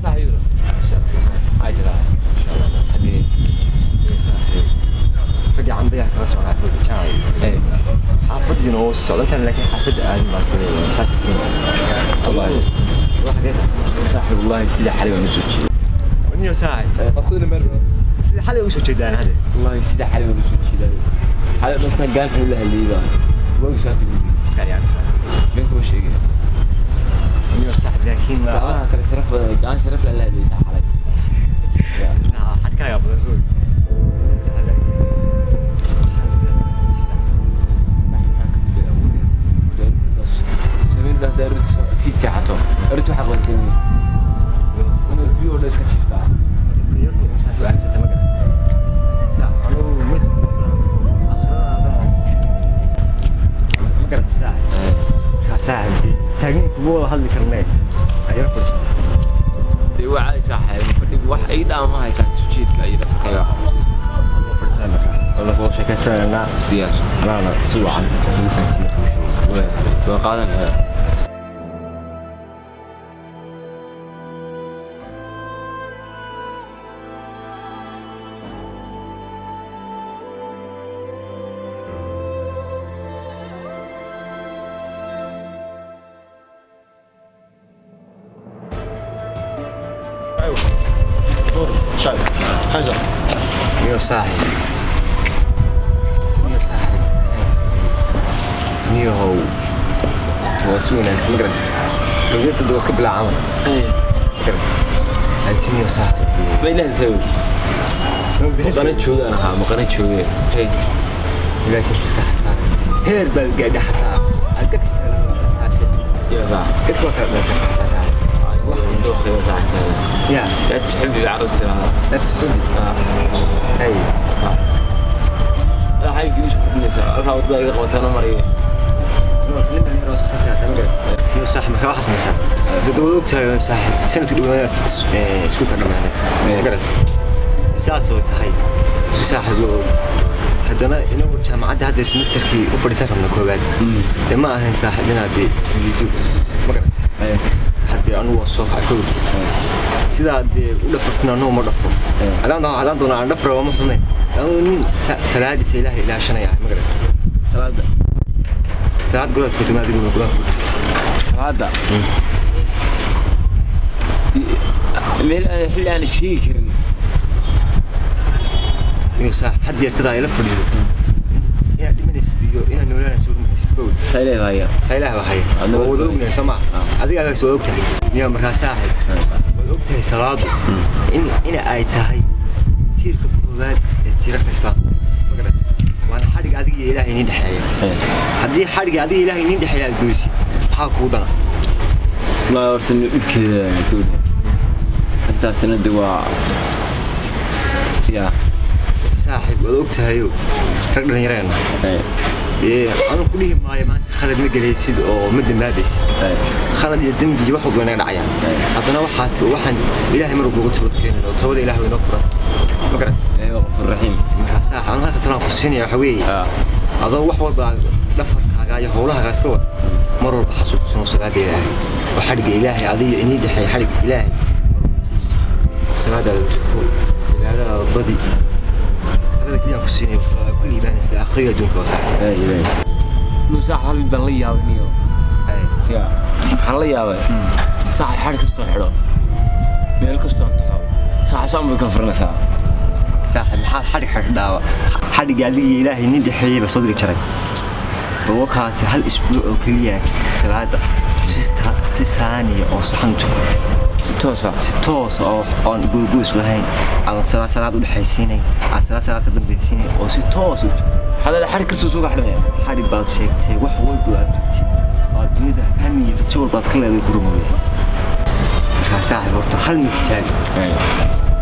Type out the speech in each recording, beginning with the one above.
Saaxiib, haysa xagee? Ragga cambayaha kala socdaa jaay xaafadiina oo socda intaan, laakiin xaafadda aadin baa sameeyay saas ka siin. Wallahi wax xagee? Saaxiib, wallahi sida xalay baan usoo jeeday. Niyo saaxiib, sida xalay u soo jeedaan hadda. Wallahi sida xalay baan usoo jeeday, xalay dhan san gaan xun la hadlayay baa waagi saaxiib. Iska ciyaarsan. Been kuma sheegay. Niyo saaxiib, laakiin ma gacmaha kale sharaf badan, gacan sharaf la hadlayay saa xalay. Xadkaaga badan soo saaxiib, laakiin waxaan sidaas jirta. Saaxiib, maxaan ka bedelaa weliga sameyn daarinta fiid seexato arinta waxaa qaban karin inuu biyo oo dhan iska jiiftaa. Dhalinyartu waxaas u aaminsantay, ma garan saax, anugu mid aakhiradaadana ma garata saax. Markaa saaxib, taagni kuma wada hadli karnee, ayar fadhiso. Dee waa caadi saaxiib, fadhigu wax ay dhaama haysaa sujiidka iyo dhafarkayga. Waa fadhisanayna saaxib, waa la sheekaysanaynaa. Diyaar. Anaana si wacan ugu fahansiiya kuu sheegay. Waa qaadanaya. Niyo saaxib, niyo saaxib, niyohow waa si wanaagsan, ma garata? Dhalinyarta dee waa iska bilaa camal, ma garata? Laakiin niyo saaxib, ma ilaah sawi maqana joogaan ahaa, maqana joogeen. Laakiin saaxib, heer baad gaadha xataa aad gadka taasi. Iyo saaxiib. Gadka waa kala dhashay xataa saaxib. Dookhaya saaxiibkaada. Ya. That's xubbi carruurta tiraahdaa. That's good. Hey. Xaybkii usha kordhinaysaa halkaa waddada iga qabatana maraya. Nin dhalinyaro saaxiibkaa taa, ma garata? Niyo saaxib, markaa waxaa samaysaa dad waad ogtahay saaxib, sanadkii dhawaana iskuulka dhammaanay, ma garata? Saas oo tahay saaxib, oo haddana inagu jaamacadda hadda semesterkii u fadhiisan rabna koowaad, dee ma ahayn saaxib inaad dee isliido, ma garata? Haddee anugu waa soo kacay kow, sidaa dee u dhafartin anugu ma dhafo. Haddaan doona aan dhafra ma xume, anugu nin salaadiisa Ilaahay ilaashanaya, ma garata? Salaada. Salaad golaad tukato ma adigu quraanka ku dhexaysa? Salaada meel aan xilli aan sheegi karin. Iyo saaxib, had yeertadaa ila fadhido inaad dhimanaysid iyo inaad noolaanaysid warma haysid kow. Taa ilaahay haya. Taa Ilaah baa haya. Adna waa wada ognahay soo maa? Adigaagaas waa ogtahay miya? Markaa saaxib, waad ogtahay salaadu in ina ay tahay tiirka koowaad ee tiirarka islaamka, ma garata? Waana xadhig adiga iyo Ilaahay inin dhexeeya. Haddii xadhigga adiga Ilaahay inin dhexeeya aad goysid, maxaa kugu dana? Wallahi horta dhibkeeda gowda intaasina de waa ya. Saaxib, waad ogtahayo rag dhallinyareena dee anu ku dhihi maayo maanta khalad ma gelaysid oo ma dambaabaysid. Khalad iyo dembi iyo wax walba inaga dhacayaan, haddana waxaas waxaan Ilaahay mar walba uga toobad keenin oo toobada Ilahay way inoo furanta, ma garata? Aywa, qafuur raxiim. Markaa saaxib, anu halka talaan ku siinaya waxa weeye, adoo wax walba dhafarkaaga iyo howlahaaga iska wata, mar walba xasuusano salaada Ilaahay oo xadhigga Ilaahay adiga inii dhexeeya, xadhigga Ilaahay mar walba tuusi oo salaadaada tuko, cibaadadaada badi. Talada keliyaan ku siinaya talada ku liibaanaysa aakhiriga adduunka waa saaxib. Ay ilaahay nuu saaxib, hal mid baan la yaabay niyo. Ya, waxaan la yaabay saaxib, xadh kastoo xidho, meel kastoo antaxo saaxib, saan bay kala furanaysaa. Saaxib, maxaad xadhig xidhdaawa? Xadhigga adiga iyo Ilaahay nin dhexeeyey baa soo digi jaray balwakaasi. Hal isbuuc oo keliya salaada si saaniya oo saxan tuko. Si toosa. Si toos oo aan goygoys lahayn, aadan salaad salaad u dhexaysiinayn, aad salaad salaad ka dambaysiinayn, oo si toos u tuko. Waxaad leedahay xadhig kastoo suuga xidhmaya. Xadhig baad sheegtay, wax walba aad rabtid oo aad dunida hami iyo rajo walbaad ka leedahay ku rumowya. Markaa saaxib, horta hal mid tijaabi.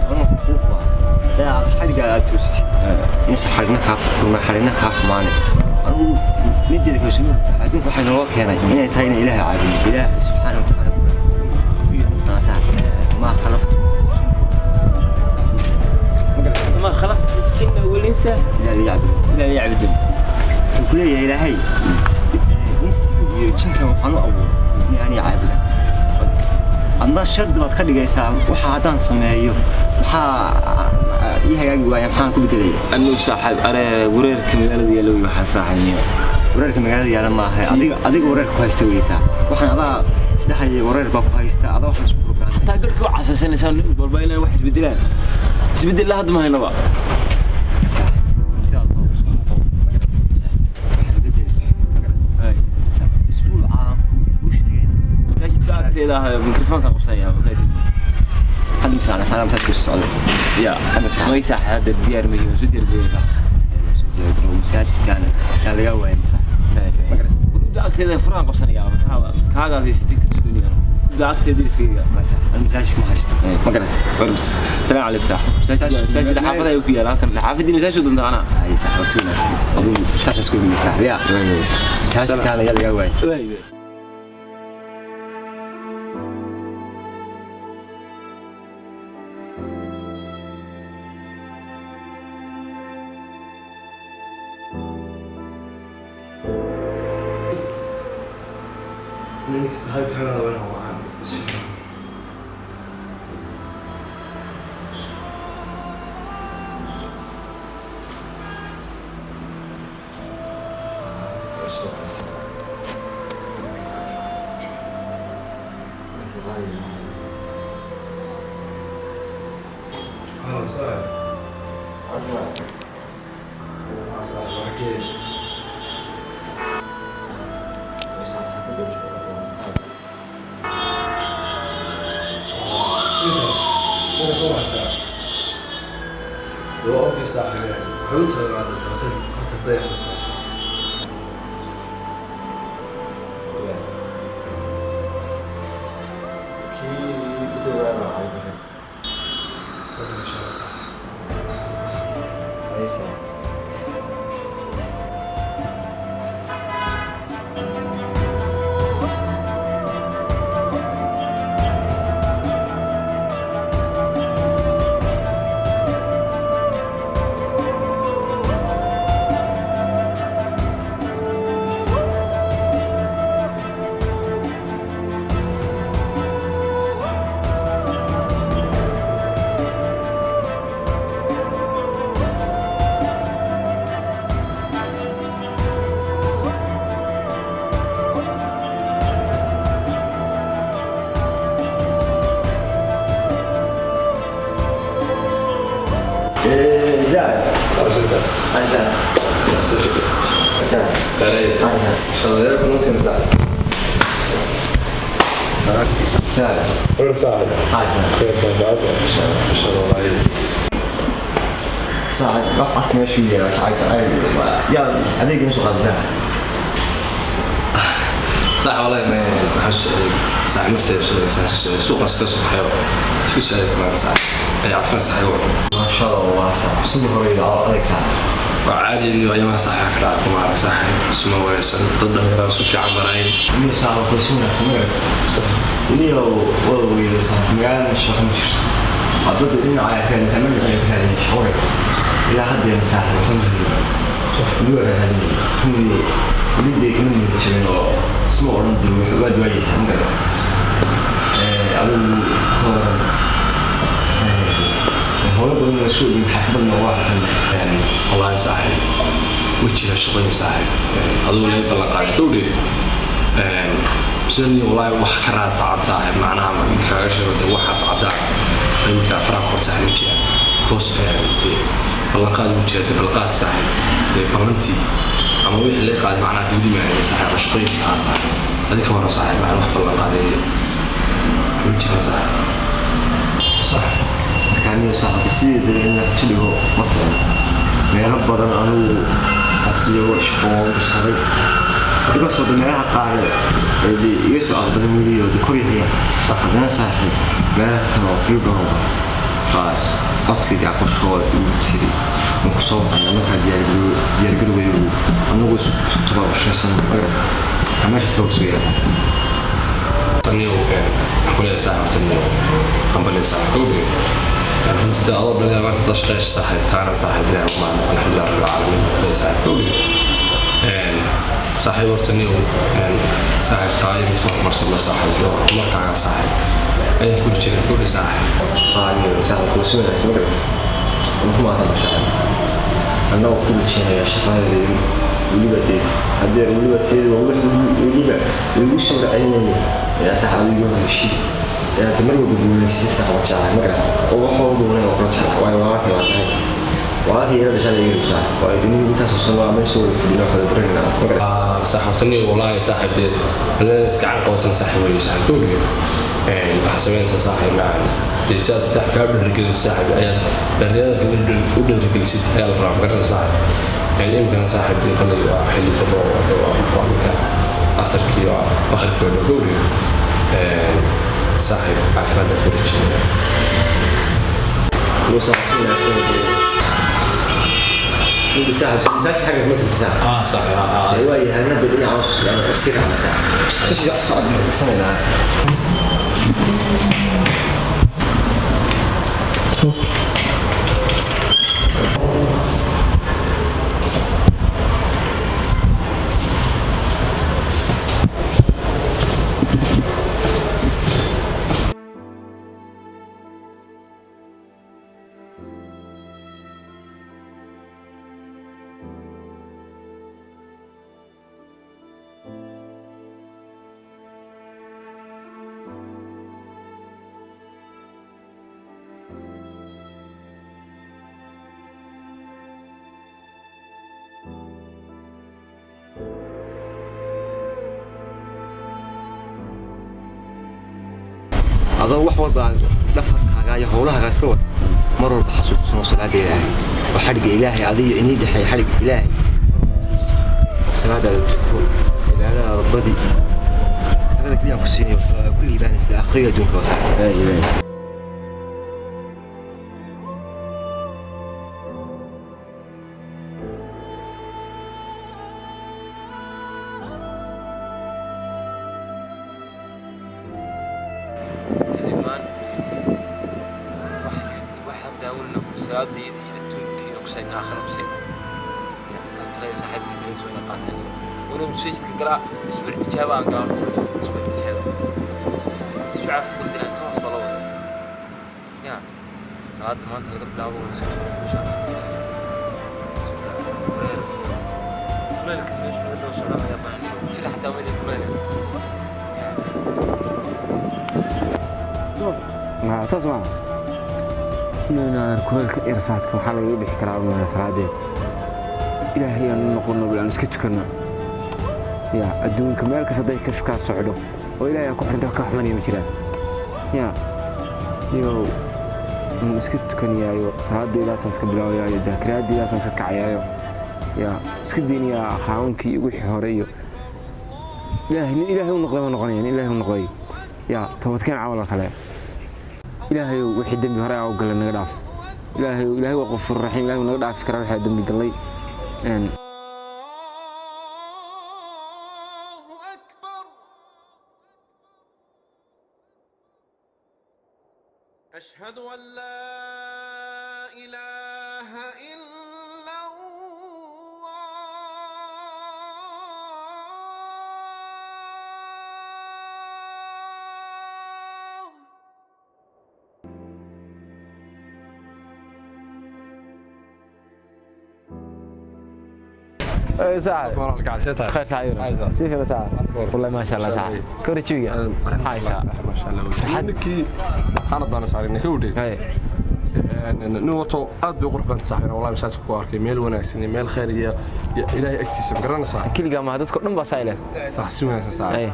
Anuu kuu hubaa hadaa aad xadhigga aad toosisid inaysan xadhigna kaa furfurma, xadhigna kaa xumaanay. Anugu mideeda kalsoonida saaxib, adduunka waxaa naloo keenay inay tahay inay Ilaahay caabudo, Ilaahay subxaana watacaala ku maa khalaqtu ma khalaqtu jinna walinsa ilaa liyacbudun. Ilaa liyacbudun. Wuxuu ku leeyahay Ilaahay insiga iyo jinkan waxaan u abuuray inay aniga caabudaan. Adna shardi baad ka dhigaysaa waxa haddaan sameeyo maxaa ii hagaagi waaya, maxaan ku bedelaya? Anuu saaxiib are wareerka magaalada yaalo waxaa saaxiib. Wareerka magaalada yaala maaha, adiga wareerka ku haysta weysaa. Waxaan adaa isdhexayay wareer baa ku haysta, adaa waxaan isku programsan. Taa garhka u casaysanaysaa walba inay wax isbedelaan. Isbedel hadda ma haynaba. Sidaad baa usoo noqo, waxaan bedel iskuul aan kuu sheegayna. Masaajidka agteeda ah mikrofoonka qabsanaya kadib. Hadda mise ana saana masaajidka soo socday. Ya. Hadda saaxiib. May saaxiib, hadda diyaar ma yihiin, soo diyaar garoobaysaa. Soo diyaar garow, masaajidkaan yaa laga waayay masa. Gurida agteeda furahan qabsanaya, maxaa kaagaad haysatay ka soo doonayaan. Gurida agteeda deriskayga. Masa ana masaajidka ma haysto, ma garatay? Bars. Salaam calaykum saaxiib. Masaajid masaajid xaafada ayuu ku yaala halkan. Xaafadii masaajid doonta anaa. Ay saaxiib, waa si wanaagsan. Adigu saas isku ognay saaxiib, yaa. Waay saaxiib. Masaajidkaan yaa laga waayay. Waay waay. Ninka saaxiibka halada waa inaan wacaan. Bismillah. Halo, saaxiib. Waa saaxiib, waa kee? Ninka, ninka soo baxaysaa. Waa okay saaxiib, yani. Waxay u tahay hadda hotel dayax ku hayso. Kii u dhowaa baa caybaray. Soo gal insha Allah saaxiib. Ay saaxiib. زاد. Saaxiib. زاد. زاد. Shaqadeer kulantiin saaxiib. زاد. War saaxiib. زاد. Khayr saaxiib, bacda. Insha Allah wallahi. صاحب wax asna meeshu yahay jacayl jacayl yaa adeeg ma soo qaadataa? صح والله ما waxaan socday saaxiib naftayda socday saaxiib socday suuqaas ka soo baxay isku socday toban saac ay cafan saaxiib. Maasha Allah, saaxiib, sidii hore ila adeeg saaxiib. Waa caadi inuu ayamaa saaxiib ka dhaca kuma arag saaxiib isma wareysan dad dhalinyaro isku fiican marayn. Iyo saaxiib qoys wanaagsan ma garatay iniyo wada weydo saaxiib, magaalada shaqo ma jirto, haddada dhinaca ayaa keenaysa ma dhinaca ka raadin shaqo ilaa haddeena saaxiib waxba ma helin, weli waa raadinaya, kamid weli dee kama niyad jabin oo isma odhan dee waad waayeysaa, ma garatay? Adigu ka waran, howlo badan waa isku ogin, xaafadna waa xalnay. Wallaahi saaxiib wejiga shaqooyin saaxiib adigu lee ballan qaaday gowdhe sida niyo wallaahi wax ka raasacad saaxiib macnaha kaaga sheego dee waxaas caddaan imika afraha kood saaxiib ma jiraan because dee ballanqaad wuu jira dee ballanqaadka saaxiib dee ballantii ama wixii lee qaaday macnaha dee weli maahan saaxiib ama shaqooyinka ahaa saaxiib adiga ka waran saaxiib macnaha wax ballan qaaday ma jiraan saaxiib saaxiib. Marka aniga saaxiibka sideeda in la rajo dhigo ma fiicna, meelo badan anigu codsiyo shaqo waan gashaday, inkastoo de meelaha qaar ee dee iga soo aqbalin weli oo de kor yahaya, haddana saaxiib meelaha kale oo freeborn baas codsiga aqoshoo igu tiri waan ku soo wacnaa markaa diyaargarowgaygu anagoo isku tabaabashaysan, magarata, meeshaas ka warsugaya saaxiib. Taniyo waxaan ku leeyahay saaxiib horta niyo hambalyo saaxiib gowdhe runtii dee adoo dhalinyaro maanta dad shaqeysha saaxiib taana saaxiib ilaahay ugu mahadnaq alxamdulilah rabbil caalamiin leeyahay saaxiib gowdhe saaxiib horta niyo saaxiib taayo mid ku horumarsan ba saaxiib iyo horumarkaaga saaxiib. Ayaan ku jiray gabadha saaxiib. Aniyo saaxiib toosi wanaagsan ma garat. Ku mahadsan saaxiib. Annagoo ku rajeynayaa shaqadeeda weliba dee haddii weliba teeda waa weliba igu soo celinaya yaa saaxiib adigu heshid inaad mar walba guulaysatid saaxiib jeclahay ma garat, oo wax walba wanaag oo kula jeclahay, waayo walaalkay baa tahay, walaalkay ila dhashaa iga saaxiib, waayo dunidu intaasoo sano waa meel soo wada fadhino wax wada baranayna ma garat. Saaxiibtani wallaahi saaxiib dee iska can qabatan saaxiib weeye saaxiib gowriga. Waxaa samaynaysaa saaxiib macaan dee sidaad saaxiib kaa dhiirigelisid saaxiib ayaad dhalinyarada kale u dhiirigelisid ayaa la rabaa, ma garanaysaa saaxiib? Iminkana saaxiib dee kolley waa xilli dambe oo dee waa iminka casarkii waa maqribkii oo dhow gowriga. Saaxiib caafimaadka ku rajeynaya. Iyo saaxiib si wanaagsan inta saaxiib masaajid xagga kuma tagto saaxiib? Ah saaxiib ah. Dee waa yahay hadda dhinaca sii raacna saaxiib, si socod samaynaa. Adoo wax walba dhafarkaaga iyo howlahaaga iska wata, mar walba xasuusano salaada Ilaahay oo xadhigga Ilaahay adiga inii dhexeeya, xadhigga Ilaahay oo salaadaada tuko, cibaadadaada badi. Talada keliyaan ku siinayo talada ku liibaanaysa aakhiriga adduunka waa saaxiib. Filimaan waxaan daawanayna salaadayda iyo adduunkiina ku sayna aakhirna ku sayna. Markaas talada saaxiibka taladiisa waa ina qaataan iyo waana masaajidka galaa isbuuc tijaaba aan galaa horta, isbuuc tijaaba, isbuuca wax iska bedelaan toos baa loo wadaa. Ya salaada maanta laga bilaabo waan iska tukanaa insha Allah. Kuleel kuleelka meesha laga daba socdaa laga yaqaaniyo fira xataa waa inay kuleel. Toos maaha inaan kuleelka irfaadka waxaa lagaga bixi karaa umaana salaadeed Ilaahay aan u noqono, bil aan iska tukanno. Ya adduunka meel kasta hadday kaskaa socdo oo Ilaahay aan ku xirnta ka xumanaya ma jiraan. Ya iyo aan iska tukanayaayo salaadaydaasaan iska bilaabayaayo daakiraadaydaasaan iska kacayaayo, ya iska daynayaa xaawunkii iyo wixii hore iyo Ilaahay nin Ilaahay u noqday ma noqonaya nin Ilaahay u noqday. Ya toobadkeen camal oo kale. Ilaahayow wixii dembi hore aa u galay naga dhaaf Ilaahayow. Ilaahay waa qafuur raxiim, Ilaahay wuu naga dhaafi karaa wixii dembi gallay. الله أكبر، أشهد أن لا إله إلا الله. صاحب خير صاحب سيف صاحب والله ما شاء الله صاحب كوري تشويا هاي صاحب. ما شاء الله ninkii xaalad baan saarinay gabadhi. هاي. Nin wato aad bay u qurux badan saaxiibna wallahi, masaajidka ku arkay meel wanaagsan iyo meel khayr iyo Ilaahay agtiisa, ma garanaysaa? Keligaa maaha, dadka dhan baa sayle. Sax, si wanaagsan saaxiib.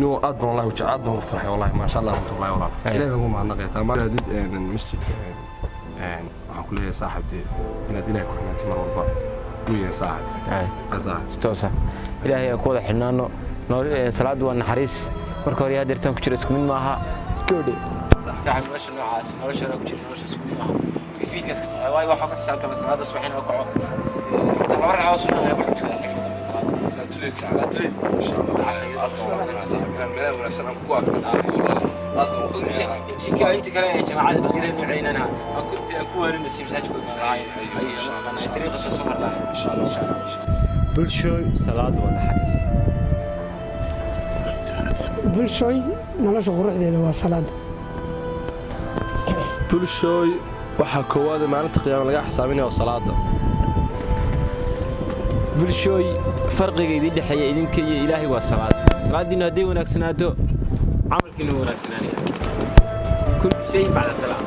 Nin aad baan wallahi u aad baan u farxay wallahi, ma sha Allah wallahi walaal. Ilaahay baan ugu mahadnaqaya taa did masjidka. Waxaan ku leeyahay saaxiib dee inaad Ilaahay ku xirnaatid mar walba weeyaan saaxiib. Saaxiib. Si toosa Ilaahay aan ku wada xidhnaano. Salaadu waa naxariis. Marka hore hadeertaan ku jiro isku mid maaha gabadhe saaxiib. Nolosha noocaas nolosha hore ku jira nolosha isku mid maaha. Marka fiidkaas ka saxay waayo waxaa ku xisaabtama salaada subax inaan kaco inta laba ragcadood sunnaha ayaa marka tukada xigta dambe salaada. Salaatuleil, salaatuleil insha Allah. Aad baan u farxay saaxiib inaan meel wanaagsan aan ku arko wallahi, aad baan u farxay. Inta kale ee jamaacada dhalinyarada nuuceynana aan ku aan ku waaninaysa masaajidka imaanay ay mataqaanaa dariiqa soo mar lahayd insha Allah, insha Allah. Bulshooy, salaadu waa naxariis. Bulshooy, nolosha quruxdeeda waa salaada. Bulshooy, waxaa koowaad ee maalinta qiyaama laga xisaabinaya waa salaada. Bulshooy, farqiga idin dhexeeya idinka iyo Ilaahay waa salaad. Salaadiinnu hadday wanaagsanaato, camalkiinu wuu wanaagsanaanaya. Kullu shay bacda salaam.